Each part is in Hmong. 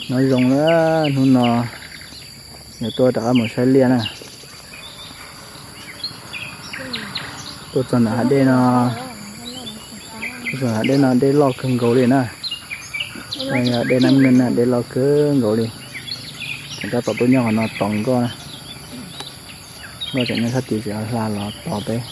Nyob zoo na, hnub no yuav tuaj rov qab mus saib liaj na. Tuaj txog ntawm hav dej no, tuaj txog hav dej no dej loj kawg nkaus li na. Yog dej Nab Neeg na, dej loj kawg nkaus li. Tseem tab tom tuaj nyob qhov no tos nkoj na. Nkoj tseem nyob sab tid tseem hla los tos peb.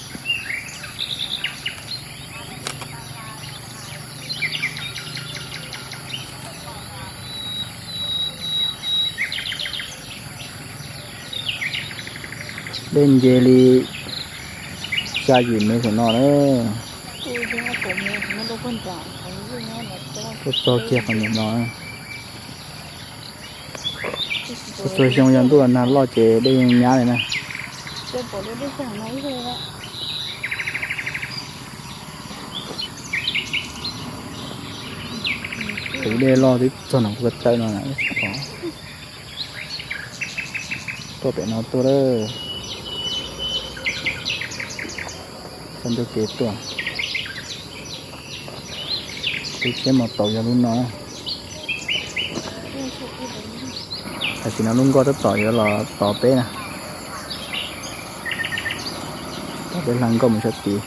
Dej nce li xya yim mev saum no na. Tuaj txog kiag qhov ntawm no. Tuaj txog xyoo yog ntuj los nag loj ces dej yeej nyab li na. Qhov dej loj twb txog nram ko taw no. Tuaj pem no tuaj lawm. Txog ntu kev tuaj. Lub tsheb mus tau yog lub no. Tam sim no lub nkoj tab tom yuav los tos peb na. Tos peb hla nkoj mus sab tid.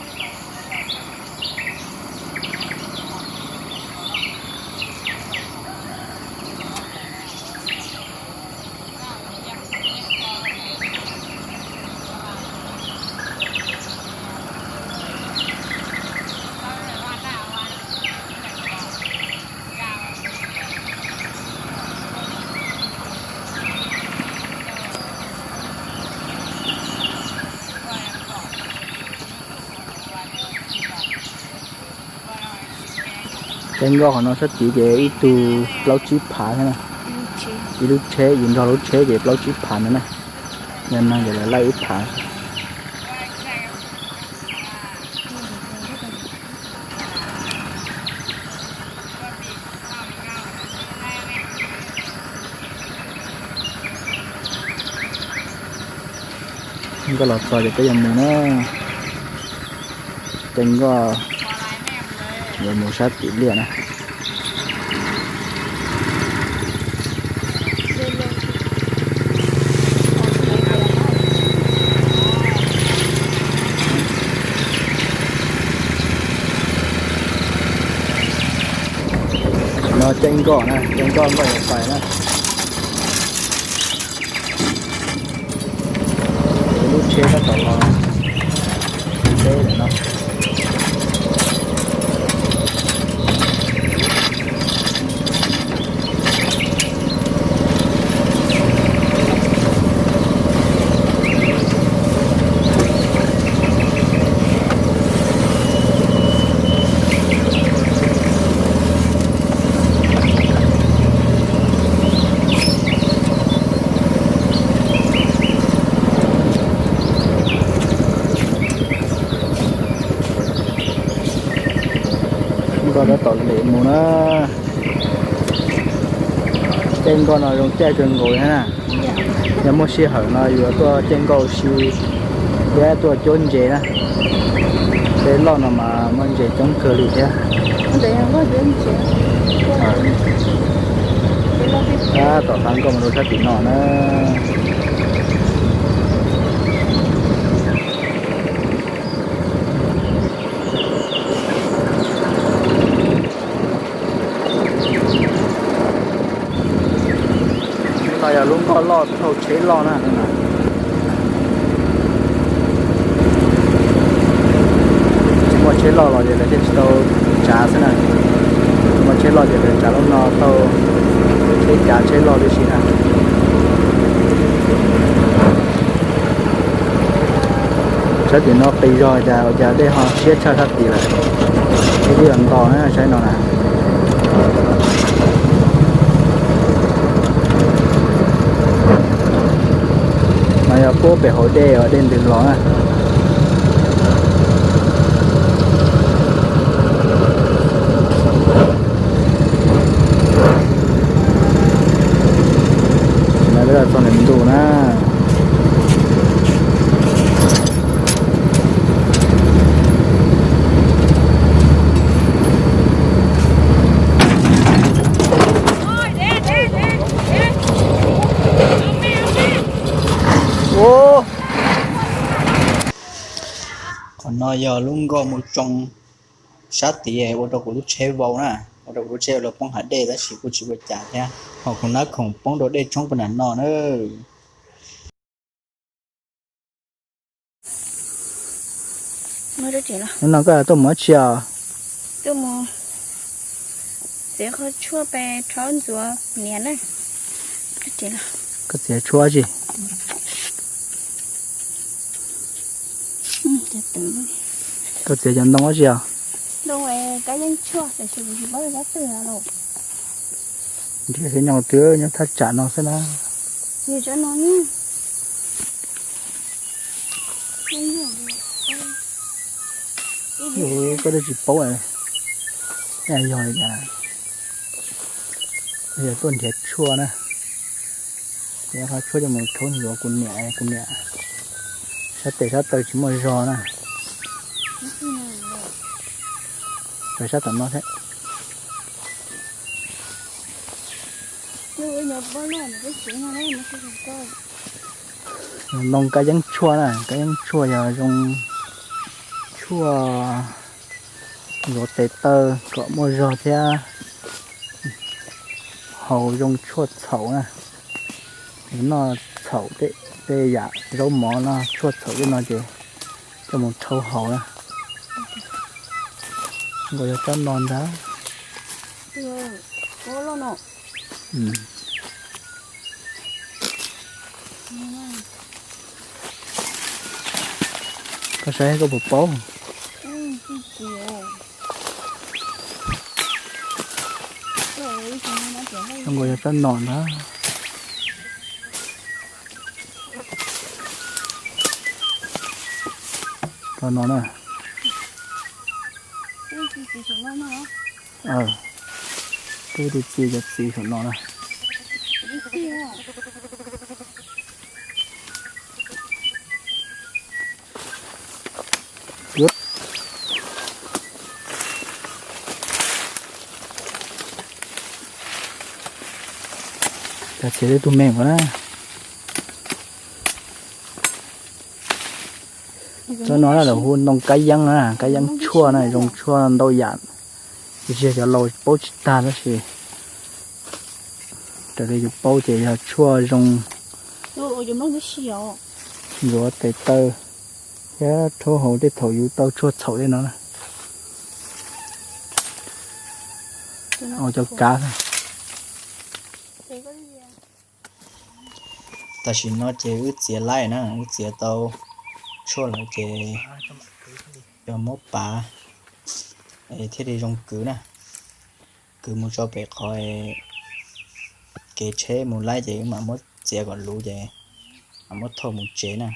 Caij nkoj qhov no sab tid ces ib tug plaub tsib phav thiab na. Ib lub tsheb, yus nrog lub tsheb ces plaub tsib phav ntawd na. Yog neeg ces lawv laij ib phav. Nkoj los txog ces peb yuav mus na. Caij nkoj yuav mus sab tim liaj na. No caij nkoj na, caij nkoj nkoj yuav pais na. Lub tsheb tab tom los teb lawm no. Nkoj tab tom lem mus na. Caij nkoj no zoo caij kawg nkaus thiab na. Yog muaj sij hawm no yuav tuaj caij nkoj ua si thiab tuaj cuab ntses na. Peb loj no mas muaj ntses coob kawg li thiab. Tab tom hla nkoj mus rau sab tim no na. No yog lub nkoj loj thauj tsheb loj na. Tsis muaj tsheb loj los ces lawv thiaj tsis tau tsav xwb na. Muaj tsheb loj ces lawv tsav lub no thauj tsheb cav tsheb loj tib si na. Sab tim no qis zog cas ua cas dej ho siab tshaj sab tid lawm. Ib tib los nto na saib no na. No yog puab pem hauv dej uas dej ntws los na. Txog ntawm ntu na. No yog lub nkoj mus tsoo sab tid ua rau kuv lub tsheb vau na, ua rau kuv lub tsheb los poob hav dej tab sis kuj tsis ua cas thiab, ho kuv nab khoom poob rau dej tshoob puag nram no na. Hnub no koj tuaj mus dab tsi os? Tuaj mus txiav qhov tshuaj pem rhaub ntxuav niam na. Koj txiav tshuaj tsi? Koj txiav cov ntoo dab tsi os? Ntoo kab yeeb tshuaj, tiam sis kuv tsis paub yog cov twg los. Nrhiav xwb, nyob twg nyob thaj tsam no xwb na. Yog cov no. Koj twb tsis paub, yog li cas? Yog tuaj nrhiav tshuaj na. Nrhiav qhov tshuaj coj mus rhaub ntxuav kuv niam, kuv niam sab tes sab taw tsis muaj zog na. Raws sab tom no thiab. Ntoo kab yeeb tshuaj na, kab yeeb tshuaj yog zoo tshuaj ntxuav tes taw kom muaj zog thiab haus zoo tshuaj txhaum na. Noj txhaum tej yam zaub mov no, tshuaj txhaum tej no ces coj mus rhaub haus na. Nkaus yog tsob no ntag. Koj saib koj puas paub. Zoo nkaus yog tsob no ntag. Tsob no na. Twb tsis txi cov txiv saum no na. Txiav tau tus me ko na. Tsob no lawv hu ntoo kab yeeb na, kab yeeb tshuaj na, zoo tshuaj ntau yam. Tiam sis cov laus paub tsis tag tab sis raws li yus paub ces yog tshuaj zoo ntxuav tes taw thiab rhaub haus tej thaum yus tau tshuaj txhaum tej no na. Ua cov kav. Tam sim no ces wb txiav laib na, wb txiav tau tshuaj lawm ces yog muab pav thiaj li zoo kwv na. Kwv mus tso pem qhov kev tsheb mus laib ces wb mam muab txiav kom luv ces mam muab thauj mus tsev na.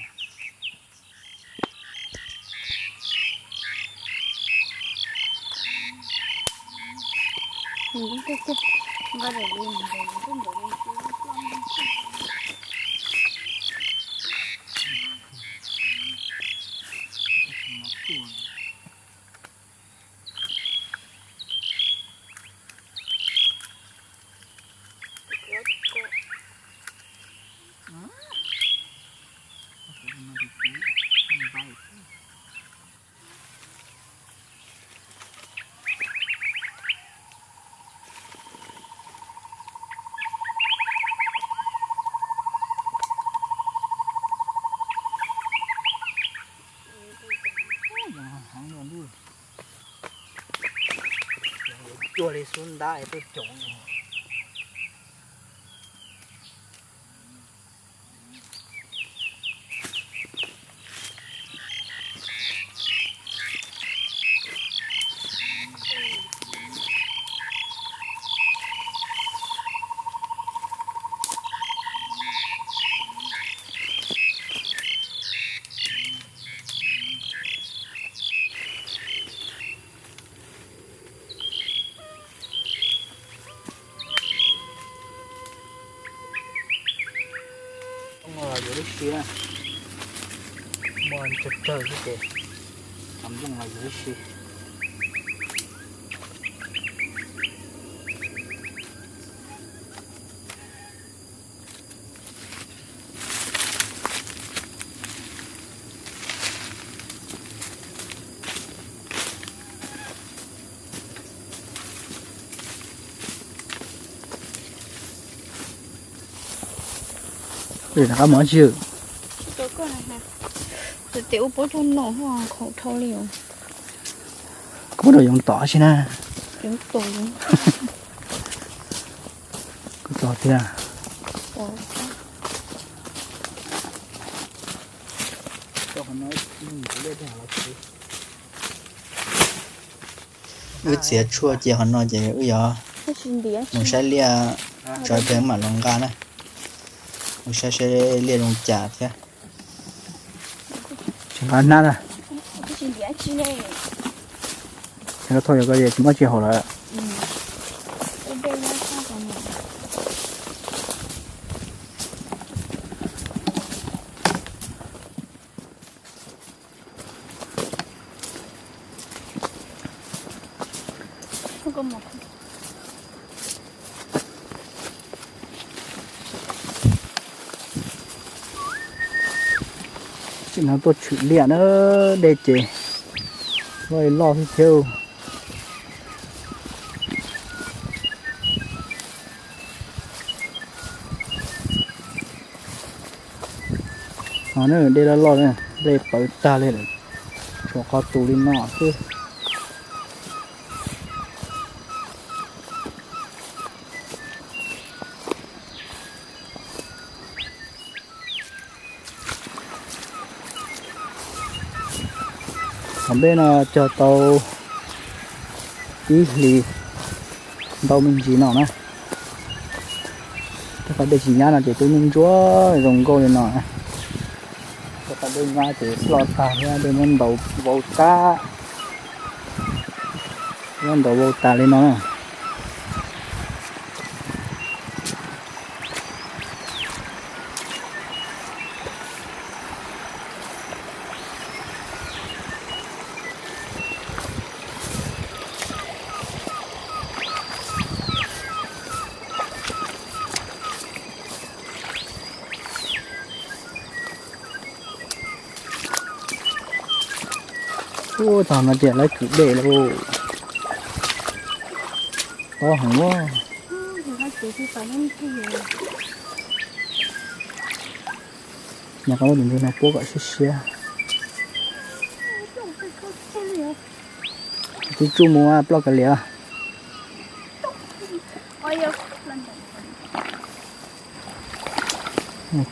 Cuag li xub ntab tuaj coov. Nplooj los yuav lub si na, muaj tsawg tsawg xwb ces nplooj los yuav lub si. Rov qab mus tsis? Tus tias ua puab cug nom khaum dhau li. Kuv rau yoov tom tsis na. Kuv tom tiag. Wb txiav tshuaj cia qhov no ces wb yuav mus saib liaj, tsov peg mam los nqa na. Mus saib saib liaj zoo cas thiab. Tsis nqa hnab na. Tsis muab tsis haum lawm. Tsim no tuaj tshwm liaj na, dej ces loj li loj xwb thiab. Dej loj loj, dej pawv tag li lawm, tshuav qhov tus li no xwb. Qhov npej no cog tau ib hlis ntau me ntsis no na. Tej qhov dej tsis nyab no ces twb ntsuab zoo nkauj li no. Tej qhov dej nyab ces ploj tag thiab, dej muab ntaus vau qab, muab ntaus vau tas li no na. Ub, txog no ces lawv kwm dej lawm. Tob heev ua. Nyob qhov muab tus ntsuag no puab kom siab siab. Tib tsuj mus ploj kav liam.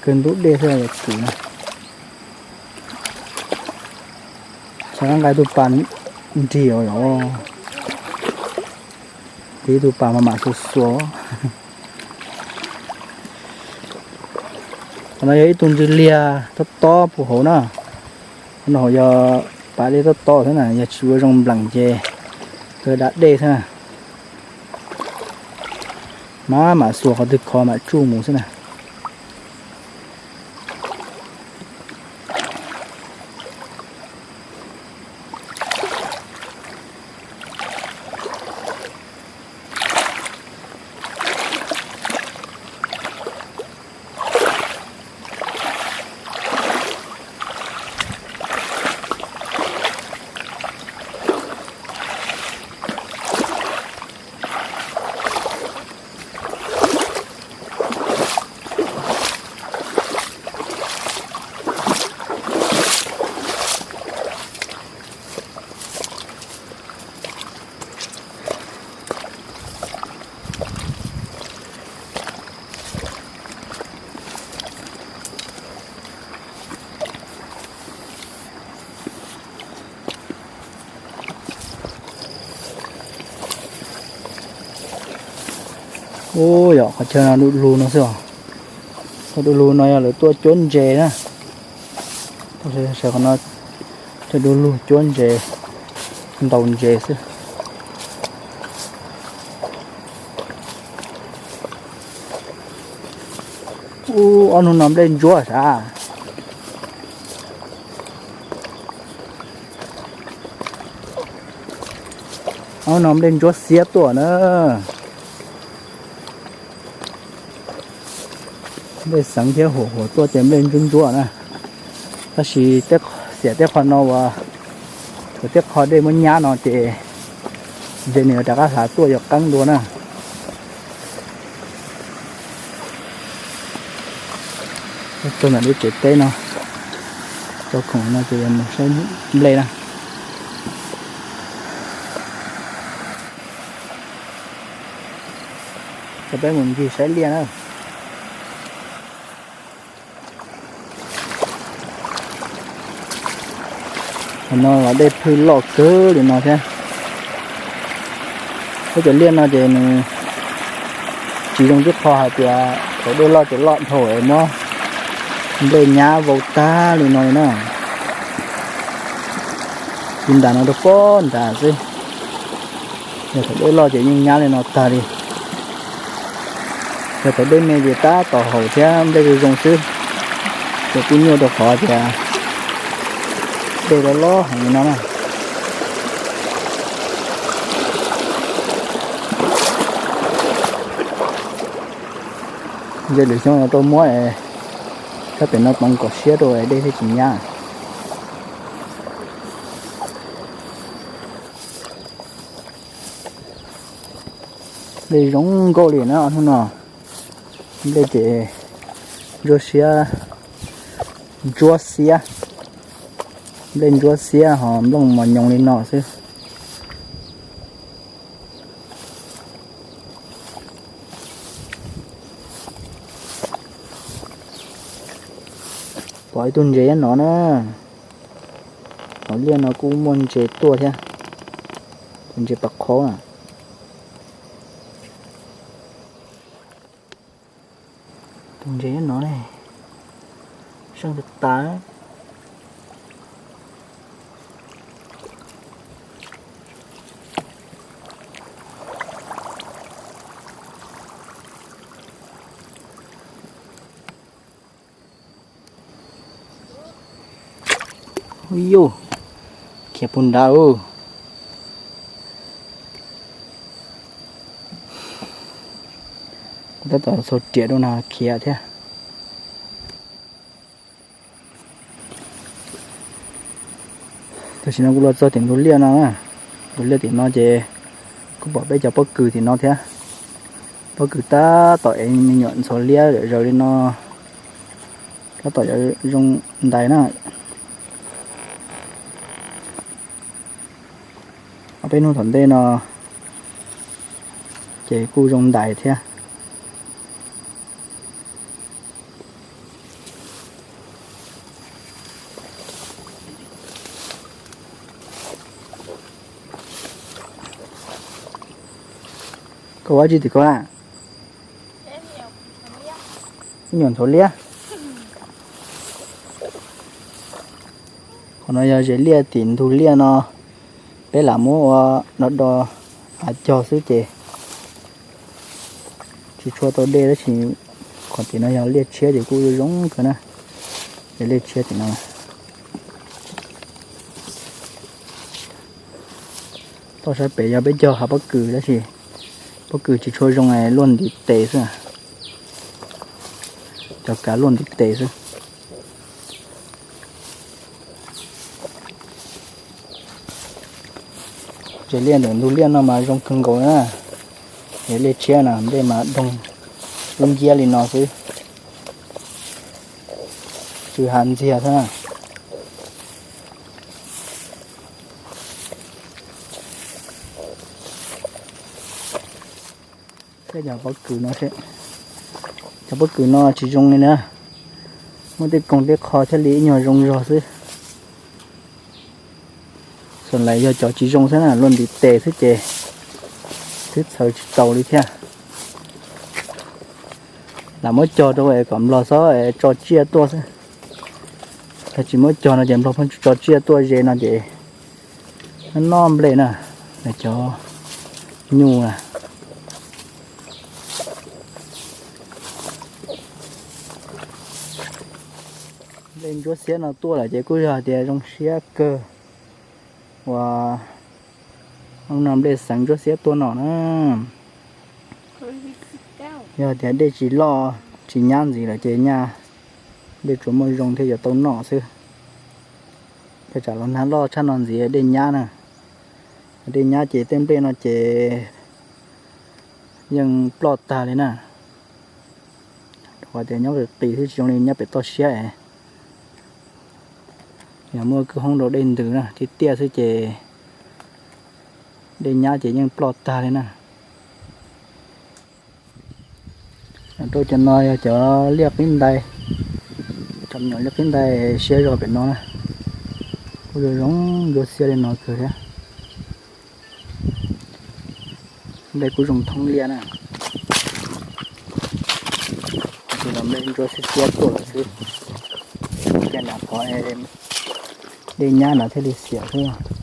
Kawg ntub dej xwb yuav kwm na. Xav nqa tus pas nrig os. Tiv tus pas mas mam xuas xuas. Qhov no yog ib tug ntxwg liag tob tob puag hauv na. Qhov no yog pas dej tob tob xwb na, yog tsis ua zoo nplees ces kawg da dej xwb na. Mam mam xuas qhov twg khov mam tsuj mus xwb na. Ub, yog qhov chaw no du lug no xwb os. Qhov du lug no yog lawv tuaj cuab ntses na. Sawv qhov no chaw du lug cuab ntses, ntaus ntses xwb. Ub, ob hnub no nplej ntsuab sav. Ob hnub no nplej ntsuab xiab tuaj na. Nplej xeev thiab huam huam tuaj ces nplej ntsuab ntsuab na. Tab sis xiam tej qhov no uas tej qhov dej muab nyab no ces ntshe nws rov qab hlav tuaj yog qeeb dua na. Tuaj ntawm lub tsev teb no, tso khoom no ces yog mus saib nplej na. Ces peb mus ncig saib liaj na. Qhov no los dej phwj loj kawg li no thiab. Peb cov liaj no ces nws tsis zoo tib qho hais tias thaum dej loj ces loj dhau es muab nplej nyab vau tag li no li na. Tsis ntas no rau pob nram xwb. Yog thaum dej loj ces yeej nyab li no tag li. Yog thaum dej me ces tab tom haum thiab nplej zoo zoo xwb. Ces kuj nyuaj rau qhov tias dej loj loj heev li no na. Ntshe lwm xyoo no tuaj muab, sab pem no poob kom siab rau dej thiaj tsis nyab. Nplej zoo nkauj li na hnub no. Nplej ces ntsuab xiab, ntsuab xiab, nplej ntsuab xiab ho nplooj mos nyoos li no xwb. Pom ib tug ntses nyob no na. Hauv liaj no kuj muaj ntses tuaj thiab. Tus ntses pas qhaub na. Tus ntses nyob no ne, seej tas tas. Ub yuj, khiav puag nrad. Kuv tab tom txhos riam rau na khiav thiab. Tam sim no kuv los txog tim ntug liaj no na. Ntug liaj tim no ces kuj pom peb cov pob kws tim no thiab. Pob kws tab tom ev me nyuam ntxhuav liab zawm zaws li no, tab tom yuav zoo ntais na. Ob peb hnub tom ntej no ces kuj zoo ntais thiab. Koj ua dab tsi tim ko na? Ib nyuam ntxhuav liab. Qhov no yog zes liaj tim ntug liaj no, peb lam muab ua do do hav cog xwb ces tsis tshua tau dej tab sis qhov tim no yog liaj tshiab ces kuj zoo kawg na. Ces liaj tshiab tim no. Toj sab pem yog peb cog hav pob kws tab sis pob kws tsis tshua zoo, luaj ntiv tes xwb. Cov kav luaj ntiv tes xwb. Zes liaj ntawm ntug liaj no mas zoo kawg nkaus na. Zes liaj tshiab na, nplej mas doog lub nciab li no xwb, tsw hav ntxiag xwb na. Saib cov pob kws no, cov pob kws no tsis zoo li na. Muaj tej koog tej qho thiaj li ib nyuag zoo zog xwb. Xam lais yog cov tsis zoo xwb na, luaj ntiv tes xwb ces twb txhawv tsis tau li thiab. Lam muab cog rau kom nplog xob tso tsiaj tuaj xwb. Yog tsis muab cog no ces nplog pheej tso tsiaj tuaj ze no ces noj nplej na, cov nyuj na. Nplej ntsuab xiab no tuaj lawm ces kuj yog hais tias zoo siab kawg uas no nplej xeev ntsuab xiab tuaj no na. Yog tias dej tsis loj tsis nyab ntxiv lawm ces nyaj nplej tsuas muaj zoo thiaj yuav tau noj xwb. Tej tsam los nag loj tshaj no ntxiv dej nyab na, dej nyab ces tej nplej no ces yeej ploj tag li na. Qhov tias nyob qis qis xwb tsis zoo li nyob pem toj siab es. Yog muaj kwj hoob rau dej ntws na, tiaj tiaj xwb ces dej nyab ces yeej ploj tag li na. Rau cov no yog cov liaj qib ntais, cov me nyuam liaj qib ntais siab zog pem no na, kuj zoo zoo ntsuab xiab li no kawg thiab. Nplej kuj zoo thoob liaj na. Tab sis los nplej ntsuab xiab xiab tuaj lawm xwb. Ces nram qhov dej nyab no thiaj li xiam xwb.